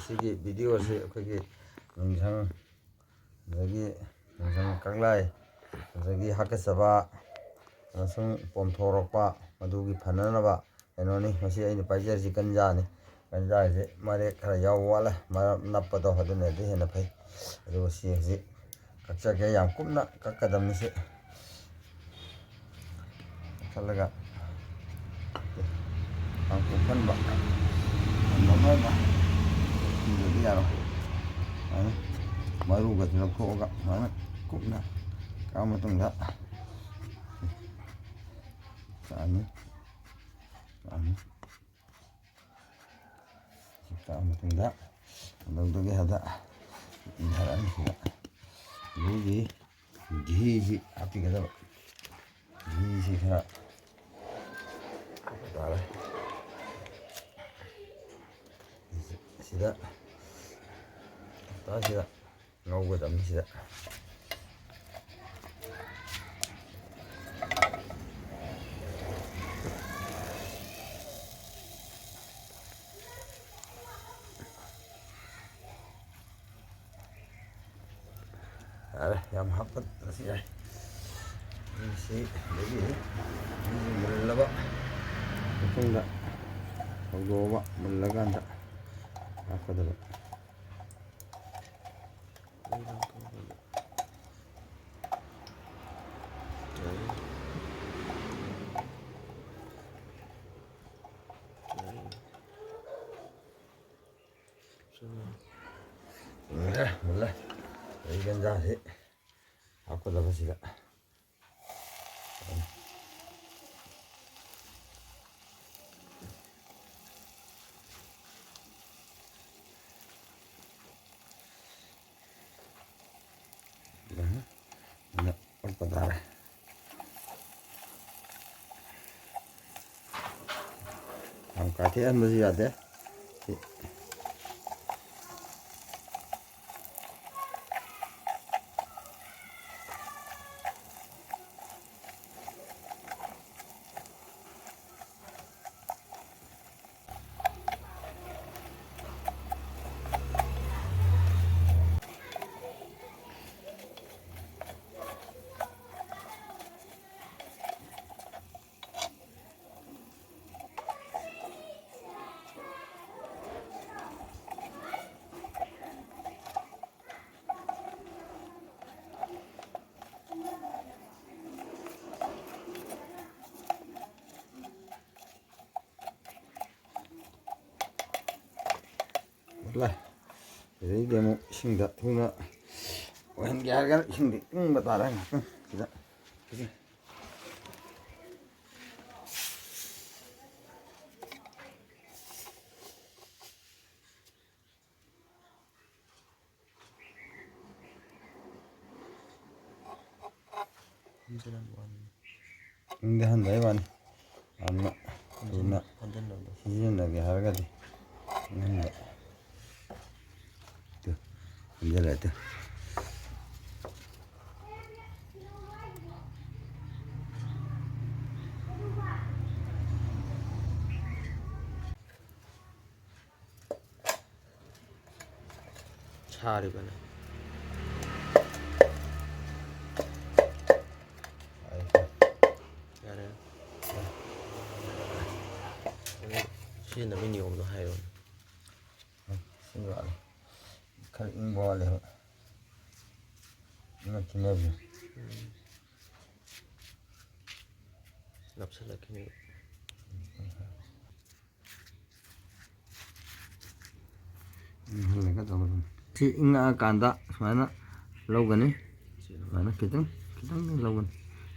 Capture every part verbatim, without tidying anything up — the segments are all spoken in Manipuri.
ꯁꯤꯒꯤ ꯚꯤꯗꯤꯑꯣꯁꯤ ꯑꯩꯈꯣꯏꯒꯤ ꯅꯨꯡꯁꯪ, ꯑꯗꯒꯤ ꯅꯨꯡꯁꯪ ꯀꯛꯂꯥꯏ, ꯑꯗꯒꯤ ꯍꯥꯀꯠꯆꯕ ꯑꯃꯁꯨꯡ ꯄꯣꯝꯊꯣꯔꯛꯄ, ꯃꯗꯨꯒꯤ ꯐꯅꯅꯕ ꯀꯩꯅꯣꯅꯤ꯫ ꯃꯁꯤ ꯑꯩꯅ ꯄꯥꯏꯖꯔꯤꯁꯤ ꯒꯟꯖꯥꯅꯤ꯫ ꯒꯟꯖꯥꯁꯦ ꯃꯔꯦꯛ ꯈꯔ ꯌꯥꯎꯕ ꯋꯥꯠꯂꯦ, ꯃꯔꯝ ꯅꯞꯄꯗꯣ ꯑꯗꯨꯅꯗꯤ ꯍꯦꯟꯅ ꯐꯩ꯫ ꯑꯗꯨꯒ ꯁꯤ ꯍꯧꯖꯤꯛ ꯀꯛꯆꯒꯦ꯫ ꯌꯥꯝ ꯀꯨꯞꯅ ꯀꯛꯀꯗꯕꯅꯤ ꯁꯤ꯫ ꯀꯛꯊꯠꯂꯒ ꯌꯥꯝ ꯀꯨꯞꯍꯟꯕ, ꯊꯝꯕ ꯑꯃ ꯑꯃ ꯊꯝꯗ꯭ꯔꯗꯤ ꯌꯥꯔꯣꯏ꯫ ꯁꯨꯃꯥꯏꯅ ꯃꯔꯨꯒꯁꯦ ꯂꯧꯊꯣꯛꯑꯒ ꯁꯨꯃꯥꯏꯅ ꯀꯨꯞꯅ ꯀꯛꯑ ꯃꯇꯨꯡꯗ ꯀꯛꯑꯅꯤ꯫ ꯀꯛꯑꯅꯤ꯫ ꯁꯤ ꯀꯛꯑ ꯃꯇꯨꯡꯗ ꯀꯩꯗꯧꯗꯒꯦ ꯍꯥꯏꯕꯗ ꯏꯟꯊꯔꯛꯑꯅꯤ ꯁꯤꯗ꯫ ꯑꯗꯨꯒꯤ ꯘꯤꯁꯤ ꯍꯥꯞꯄꯤꯒꯗꯕ꯫ ꯘꯤꯁꯤ ꯈꯔ ꯍꯥꯞꯄ ꯇꯥꯔꯦ꯫ ꯁꯤꯗ ꯇꯞꯇꯥꯁꯤꯗ ꯉꯧꯒꯗꯕꯅꯤ ꯁꯤꯗ꯫ ꯌꯥꯔꯦ, ꯌꯥꯝ ꯍꯥꯞꯄꯗ꯭ꯔꯁꯨ ꯌꯥꯏ꯫ ꯁꯤ ꯑꯗꯒꯤ ꯃꯨꯜꯂꯕ ꯃꯇꯨꯡꯗ ꯍꯧꯗꯣꯛꯑꯕ ꯃꯨꯜꯂꯀꯥꯟꯗ ꯍꯥꯞꯀꯗꯕ꯫ ꯃꯨꯜꯂꯦ, ꯃꯨꯜꯂꯦ꯫ ꯑꯗꯒꯤ ꯒꯟꯖꯥꯁꯤ ꯍꯥꯞꯀꯗꯕꯁꯤꯗ꯫ ꯑꯗꯨꯃꯥꯏꯅ ꯑꯣꯠꯄ ꯇꯥꯔꯦ꯫ ꯌꯥꯝ ꯀꯥꯊꯦꯛꯍꯟꯕꯁꯨ ꯌꯥꯗꯦ꯫ ꯁꯤ ꯂꯥꯛ꯫ ꯑꯗꯩꯗꯤ ꯑꯃꯨꯛ ꯏꯁꯤꯡꯗ ꯊꯨꯅ ꯑꯣꯏꯍꯟꯒꯦ ꯍꯥꯏꯔꯒꯅ ꯏꯁꯤꯡꯗꯤ ꯏꯪꯕ ꯇꯥꯔꯦ ꯉꯥꯛꯇꯪ ꯁꯤꯗ꯫ ꯏꯪꯗꯍꯟꯕꯩ ꯋꯥꯅꯤ꯫ ꯌꯥꯝꯅ ꯊꯨꯅ ꯁꯤꯖꯤꯟꯅꯒꯦ ꯍꯥꯏꯔꯒꯗꯤ ꯏꯪꯍꯟꯕ꯫ Two, ꯏꯪꯖꯜꯂꯛꯑꯦ two. ꯁꯥꯔꯤꯕꯅꯦ꯫ ꯌꯥꯔꯦ꯫ ꯑꯗꯨ ꯁꯤꯖꯤꯟꯅꯕꯒꯤ ꯅꯤꯌꯣꯝꯗꯣ ꯍꯥꯏꯔꯣꯅꯦ꯫ ꯁꯤ ꯋꯥꯠꯂꯦ꯫ ꯈꯔ ꯏꯪꯕ ꯋꯥꯠꯂꯦꯕ꯫ ꯏꯪꯉꯛꯈꯤꯅꯦꯕ꯫ ꯎꯝ꯫ ꯅꯞꯁꯜꯂꯛꯈꯤꯅꯦꯕ꯫ ꯏꯪꯍꯜꯂꯒ ꯇꯧꯒꯗꯕꯅꯤ꯫ ꯁꯤ ꯏꯪꯉꯛꯑꯀꯥꯟꯗ ꯁꯨꯃꯥꯏꯅ ꯂꯧꯒꯅꯤ꯫ ꯁꯨꯃꯥꯏꯅ ꯈꯤꯇꯪ, ꯈꯤꯇꯪ ꯂꯧꯒꯅꯤ꯫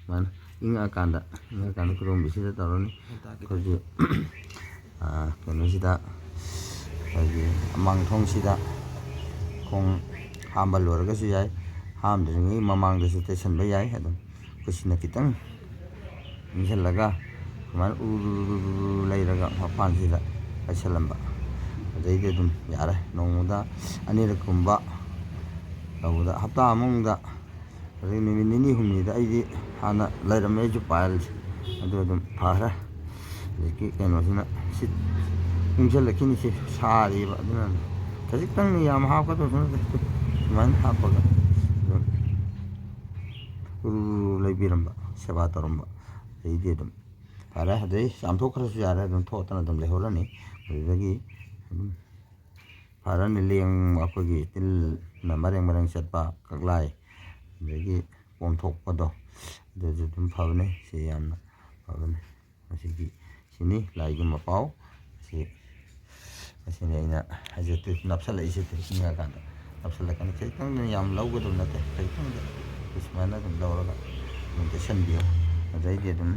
ꯁꯨꯃꯥꯏꯅ ꯏꯪꯉꯛꯑꯀꯥꯟꯗ, ꯏꯪꯉꯛꯑꯀꯥꯟꯗ ꯈꯨꯗꯣꯝꯕꯤꯁꯤꯗ ꯇꯧꯔꯅꯤ꯫ ꯑꯩꯈꯣꯏꯒꯤ, ꯑꯥ, ꯀꯩꯅꯣꯁꯤꯗ, ꯑꯩꯈꯣꯏꯒꯤ ꯑꯃꯥꯡ ꯊꯣꯡꯁꯤꯗ ꯈꯣꯡ ꯍꯥꯝꯕ ꯂꯣꯏꯔꯒꯁꯨ ꯌꯥꯏ, ꯍꯥꯝꯗ꯭ꯔꯤꯉꯩ ꯃꯃꯥꯡꯗꯁꯨ ꯇꯩꯁꯟꯕ ꯌꯥꯏ꯫ ꯑꯗꯨꯝ ꯈꯨꯠꯁꯤꯅ ꯈꯤꯇꯪ ꯏꯪꯁꯤꯜꯂꯒ ꯁꯨꯃꯥꯏꯅ ꯎꯔꯨ ꯂꯩꯔꯒ ꯃꯄꯥꯟꯁꯤꯗ ꯄꯩꯁꯜꯂꯝꯕ꯫ ꯑꯗꯩꯗꯤ ꯑꯗꯨꯝ ꯌꯥꯔꯦ꯫ ꯅꯣꯡꯃꯗ ꯑꯅꯤꯔꯛꯀꯨꯝꯕ ꯇꯧꯕꯗ, ꯍꯞꯇꯥ ꯑꯃꯃꯨꯛꯇ, ꯑꯗꯩ ꯅꯨꯃꯤꯠ ꯅꯤꯅꯤ ꯍꯨꯝꯅꯤꯗ ꯑꯩꯗꯤ ꯍꯥꯟꯅ ꯂꯩꯔꯝꯃꯦ, ꯑꯩꯁꯨ ꯄꯥꯏꯜꯁꯦ꯫ ꯑꯗꯨ ꯑꯗꯨꯝ ꯐꯈ꯭ꯔꯦ꯫ ꯍꯧꯖꯤꯛꯀꯤ ꯀꯩꯅꯣꯁꯤꯅ ꯁꯤ ꯏꯪꯁꯤꯜꯂꯛꯈꯤꯅꯤ, ꯁꯤ ꯁꯥꯔꯤꯕ꯫ ꯑꯗꯨꯅ ꯈꯖꯤꯛꯇꯪꯅꯤ, ꯌꯥꯝ ꯍꯥꯞꯀꯗꯧꯁꯨ ꯅꯠꯇꯦ꯫ ꯁꯨꯃꯥꯏꯅ ꯍꯥꯞꯄꯒ ꯑꯗꯨꯝ ꯎꯔꯨ ꯂꯩꯕꯤꯔꯝꯕ, ꯁꯦꯕꯥ ꯇꯧꯔꯝꯕ꯫ ꯑꯗꯩꯗꯤ ꯑꯗꯨꯝ ꯐꯔꯦ꯫ ꯑꯗꯩ ꯆꯥꯝꯊꯣꯛꯈ꯭ꯔꯁꯨ ꯌꯥꯔꯦ, ꯑꯗꯨꯝ ꯊꯣꯠꯇꯅ ꯑꯗꯨꯝ ꯂꯩꯍꯧꯔꯅꯤ꯫ ꯑꯗꯨꯗꯒꯤ ꯑꯗꯨꯝ ꯐꯔꯅꯤ꯫ ꯂꯦꯡ, ꯑꯩꯈꯣꯏꯒꯤ ꯇꯤꯜꯅ ꯃꯔꯦꯡ ꯃꯔꯦꯡ ꯆꯠꯄ ꯀꯛꯂꯥꯏ, ꯑꯗꯒꯤ ꯄꯣꯝꯊꯣꯛꯄꯗꯣ, ꯑꯗꯨꯁꯨ ꯑꯗꯨꯝ ꯐꯕꯅꯤ꯫ ꯁꯤ ꯌꯥꯝꯅ ꯐꯕꯅꯤ꯫ ꯃꯁꯤꯒꯤ ꯁꯤꯅꯤ ꯂꯥꯏꯒꯤ ꯃꯄꯥꯎ꯫ ꯁꯤ ꯑꯁꯤꯅꯤ ꯑꯩꯅ ꯍꯧꯖꯤꯛꯇꯤ ꯅꯞꯁꯜꯂꯛꯏꯁꯦ, ꯏꯪꯉꯀꯥꯟꯗ ꯅꯞꯁꯜꯂꯛꯀꯅꯤ꯫ ꯈꯖꯤꯛꯇꯪꯗ ꯌꯥꯝ ꯂꯧꯒꯗꯕ ꯅꯠꯇꯦ, ꯈꯖꯤꯛꯇꯪꯗ ꯁꯨꯃꯥꯏꯅ ꯑꯗꯨꯝ ꯂꯧꯔꯒ ꯑꯗꯨꯝ ꯇꯩꯁꯟꯕꯤꯌꯨ꯫ ꯑꯗꯩꯗꯤ ꯑꯗꯨꯝ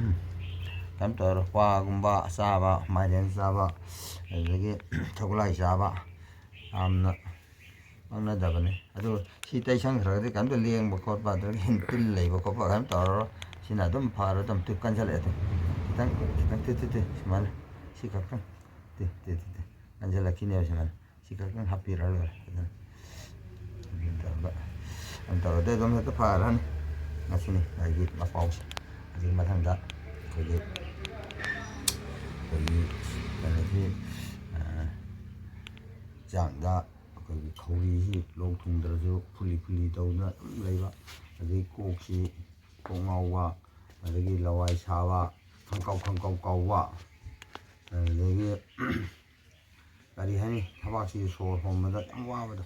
ꯀꯩꯝ ꯇꯧꯔꯣꯏ꯫ ꯀ꯭ꯋꯥꯒꯨꯝꯕ ꯆꯥꯕ, ꯃꯥꯏꯔꯦꯟ ꯆꯥꯕ, ꯑꯗꯨꯗꯒꯤ ꯁꯒꯣꯜꯍꯋꯥꯏ ꯆꯥꯕ ꯌꯥꯝꯅ ꯄꯛꯅꯗꯕꯅꯤ꯫ ꯑꯗꯨ ꯁꯤ ꯇꯩꯁꯟꯈ꯭ꯔꯒꯗꯤ ꯀꯩꯝꯇ ꯂꯦꯡꯕ ꯈꯣꯠꯄ, ꯑꯗꯨꯗꯒꯤ ꯍꯦꯟꯅ ꯇꯤꯜ ꯂꯩꯕ ꯈꯣꯠꯄ ꯀꯩꯝ ꯇꯧꯔꯔꯣꯏ꯫ ꯁꯤꯅ ꯑꯗꯨꯝ ꯐꯔ ꯑꯗꯨꯝ ꯇꯨ ꯀꯟꯁꯤꯜꯂꯛꯑꯦ꯫ ꯇꯨ ꯈꯤꯇꯪ, ꯈꯤꯇꯪ ꯇꯨ, ꯇꯨ, ꯇꯨ, ꯁꯨꯃꯥꯏꯅ ꯁꯤ ꯈꯛꯇꯪ ꯇꯨ, ꯇꯨ, ꯇꯨ, ꯇꯨ ꯀꯟꯁꯤꯜꯂꯛꯈꯤꯅꯦꯕ ꯁꯨꯃꯥꯏꯅ꯫ ꯁꯤ ꯈꯛꯇꯪ ꯍꯥꯞꯄꯤꯔ ꯂꯣꯏꯔꯦ ꯐꯖꯅ꯫ ꯑꯗꯨꯝ ꯇꯧꯔꯒ, ꯑꯗꯨꯝ ꯇꯧꯔꯗꯤ ꯑꯗꯨꯝ ꯍꯦꯛꯇ ꯐꯔꯅꯤ꯫ ꯃꯁꯤꯅꯤ ꯑꯩꯒꯤ ꯃꯄꯥꯎꯁꯦ꯫ ꯑꯗꯨꯒꯤ ꯃꯊꯪꯗ ꯑꯩꯈꯣꯏꯒꯤ, ꯑꯩꯈꯣꯏꯒꯤ ꯀꯩꯅꯣꯁꯤ, ꯑ, ꯆꯥꯛꯗ ꯑꯩꯈꯣꯏꯒꯤ ꯈꯧꯔꯤꯁꯤ ꯂꯣꯛ ꯊꯨꯡꯗ꯭ꯔꯁꯨ ꯐꯨꯂꯤ ꯐꯨꯂꯤ ꯇꯧꯗꯅ ꯑꯗꯨꯝ ꯂꯩꯕ, ꯑꯗꯩ ꯀꯣꯛꯁꯤ ꯀꯣꯛ ꯉꯥꯎꯕ, ꯑꯗꯒꯤ ꯂꯋꯥꯏ ꯁꯥꯕ, ꯈꯪꯀꯥꯎ ꯈꯪꯀꯥꯎ ꯀꯥꯎꯕ, ꯑꯗꯨꯗꯒꯤ ꯀꯔꯤ ꯍꯥꯏꯅꯤ, ꯊꯕꯥꯛꯁꯤ ꯁꯣꯔ ꯍꯣꯟꯕꯗ ꯌꯥꯝ ꯋꯥꯕꯗꯣ,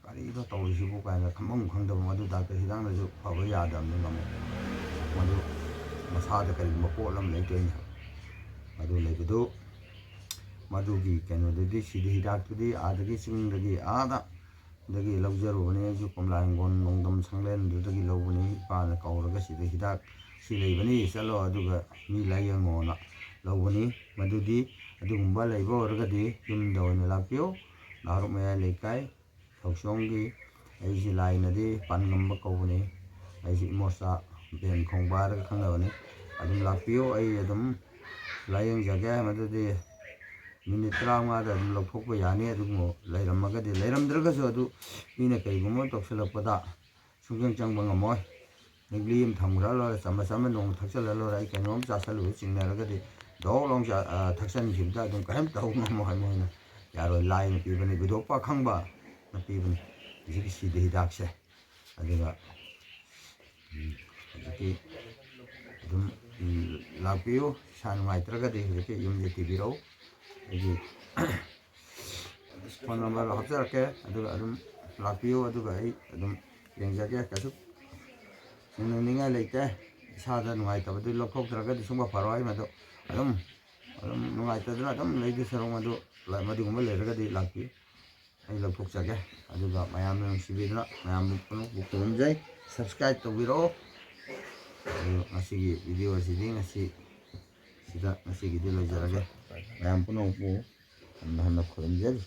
ꯀꯔꯤꯅꯣ ꯇꯧꯔꯤꯁꯤꯕꯨ ꯀꯥꯏꯅ ꯈꯪꯐꯝ ꯈꯪꯗꯕ, ꯃꯗꯨ ꯗꯥꯛꯇꯔ ꯍꯤꯗꯥꯛꯅꯁꯨ ꯐꯕ ꯌꯥꯗꯕꯅꯤ ꯉꯝꯃꯣ꯫ ꯃꯗꯨ ꯃꯁꯥꯗ ꯀꯔꯤꯒꯨꯝꯕ ꯄꯣꯠ ꯑꯃ ꯂꯩꯗꯣꯏꯅꯤ꯫ ꯃꯗꯨ ꯂꯩꯕꯗꯨ, ꯃꯗꯨꯒꯤ ꯀꯩꯅꯣꯗꯨꯗꯤ, ꯁꯤꯗꯤ ꯍꯤꯗꯥꯛꯇꯨꯗꯤ ꯑꯥꯗꯒꯤ ꯆꯤꯡꯗꯒꯤ ꯑꯥꯗ ꯗꯒꯤ ꯂꯧꯖꯔꯨꯕꯅꯤ꯫ ꯑꯩꯁꯨ ꯀꯣꯝꯂꯥ ꯍꯤꯡꯒꯣꯜ ꯅꯣꯡꯗꯝ ꯁꯪꯂꯦꯟꯗꯨꯗꯒꯤ ꯂꯧꯕꯅꯤ꯫ ꯏꯄꯥꯅ ꯀꯧꯔꯒ ꯁꯤꯗ ꯍꯤꯗꯥꯛ ꯁꯤ ꯂꯩꯕꯅꯤ, ꯆꯠꯂꯣ ꯑꯗꯨꯒ ꯃꯤ ꯂꯥꯏꯌꯦꯡꯉꯣꯅ ꯂꯧꯕꯅꯤ꯫ ꯃꯗꯨꯗꯤ ꯑꯗꯨꯒꯨꯝꯕ ꯂꯩꯕ ꯑꯣꯏꯔꯒꯗꯤ ꯌꯨꯝꯗ ꯑꯣꯏꯅ ꯂꯥꯛꯄꯤꯌꯨ꯫ ꯅꯍꯥꯔꯨꯞ ꯃꯌꯥꯏ ꯂꯩꯀꯥꯏ ꯊꯧꯁꯣꯝꯒꯤ, ꯑꯩꯁꯤ ꯂꯥꯏꯅꯗꯤ ꯄꯥꯟꯉꯝꯕ ꯀꯧꯕꯅꯤ꯫ ꯑꯩꯁꯤ ꯏꯃꯣꯆꯥ ꯕꯦꯟ ꯈꯣꯡꯕ ꯍꯥꯏꯔꯒ ꯈꯪꯅꯕꯅꯤ꯫ ꯑꯗꯨꯝ ꯂꯥꯛꯄꯤꯌꯨ, ꯑꯩ ꯑꯗꯨꯝ ꯂꯥꯏꯌꯦꯡꯖꯒꯦ꯫ ꯃꯗꯨꯗꯤ ꯃꯤꯅꯤꯠ ꯇꯔꯥꯃꯉꯥꯗ ꯑꯗꯨꯝ ꯂꯧꯊꯣꯛꯄ ꯌꯥꯅꯤ꯫ ꯑꯗꯨꯒꯨꯝꯕ ꯂꯩꯔꯝꯃꯒꯗꯤ, ꯂꯩꯔꯝꯗ꯭ꯔꯒꯁꯨ ꯑꯗꯨ ꯃꯤꯅ ꯀꯔꯤꯒꯨꯝꯕ ꯑꯃ ꯇꯧꯁꯤꯜꯂꯛꯄꯗ ꯁꯨꯡꯆꯪ ꯆꯪꯕ ꯉꯝꯃꯣꯏ꯫ ꯂꯤꯛꯂꯤ ꯑꯃ ꯊꯝꯈ꯭ꯔ ꯂꯣꯏꯔꯦ, ꯆꯥꯃꯁ ꯑꯃ ꯅꯣꯡꯃ ꯊꯛꯆꯜꯂ ꯂꯣꯏꯔꯦ꯫ ꯑꯩ ꯀꯩꯅꯣꯝ ꯆꯥꯁꯜꯂꯨꯕ ꯆꯤꯡꯅꯔꯒꯗꯤ ꯗꯣꯛ ꯂꯥꯎ ꯆꯥ-, ꯑ, ꯊꯛꯆꯟꯈꯤꯕꯗ ꯑꯗꯨꯝ ꯀꯔꯤꯝ ꯇꯧ ꯉꯝꯃꯣꯏ ꯍꯥꯏꯕ ꯑꯣꯏꯅ ꯌꯥꯔꯣꯏ꯫ ꯂꯥꯏꯅ ꯄꯤꯕꯅꯤ, ꯕꯨꯙꯣꯛꯄ ꯈꯪꯕꯅ ꯄꯤꯕꯅꯤ ꯍꯧꯖꯤꯛꯀꯤ ꯁꯤꯗ ꯍꯤꯗꯥꯛꯁꯦ꯫ ꯑꯗꯨꯒ, ꯎꯝ, ꯍꯧꯖꯤꯛꯀꯤ ꯑꯗꯨꯝ, ꯎꯝ, ꯂꯥꯛꯄꯤꯌꯨ꯫ ꯏꯁꯥ ꯅꯨꯡꯉꯥꯏꯇ꯭ꯔꯒꯗꯤ ꯍꯧꯖꯤꯛꯀꯤ ꯌꯨꯝꯗ ꯊꯤꯕꯤꯔꯛꯎ꯫ ꯑꯩꯒꯤ ꯐꯣꯟ ꯅꯝꯕꯔ ꯍꯥꯞꯆꯔꯛꯀꯦ, ꯑꯗꯨꯒ ꯑꯗꯨꯝ ꯂꯥꯛꯄꯤꯌꯨ, ꯑꯗꯨꯒ ꯑꯩ ꯑꯗꯨꯝ ꯌꯦꯡꯖꯒꯦ꯫ ꯀꯩꯁꯨ ꯆꯤꯡꯅꯅꯤꯡꯉꯥꯏ ꯂꯩꯇꯦ꯫ ꯏꯁꯥꯗ ꯅꯨꯡꯉꯥꯏꯇꯕꯗꯨ ꯂꯧꯊꯣꯛꯇ꯭ꯔꯒꯗꯤ ꯁꯨꯡꯐ ꯐꯔꯣꯏ꯫ ꯃꯗꯨ ꯑꯗꯨꯝ ꯑꯗꯨꯝ ꯅꯨꯡꯉꯥꯏꯇꯗꯅ ꯑꯗꯨꯝ ꯂꯩꯗꯣꯏ ꯁꯔꯨꯛ ꯃꯗꯨ ꯂ-, ꯃꯗꯨꯒꯨꯝꯕ ꯂꯩꯔꯒꯗꯤ ꯂꯥꯛꯄꯤꯌꯨ꯫ ꯑꯩ ꯂꯧꯊꯣꯛꯆꯒꯦ꯫ ꯑꯗꯨꯒ ꯃꯌꯥꯝꯅ ꯅꯨꯡꯁꯤꯕꯤꯗꯨꯅ ꯃꯌꯥꯝꯕꯨ ꯄꯨꯝꯅꯃꯛꯄꯨ ꯈꯨꯔꯨꯝꯖꯩ꯫ Subscribe ꯇꯧꯕꯤꯔꯛꯑꯣ꯫ ꯑꯗꯨ ꯉꯁꯤꯒꯤ video ꯑꯁꯤꯗꯤ ꯉꯁꯤ ꯁꯤꯗ ꯉꯁꯤꯒꯤꯗꯤ ꯂꯣꯏꯖꯔꯒꯦ꯫ ꯃꯌꯥꯝ ꯄꯨꯝꯅꯃꯛꯄꯨ ꯍꯟꯅ ꯍꯟꯅ ꯈꯨꯔꯨꯝꯖꯔꯤ꯫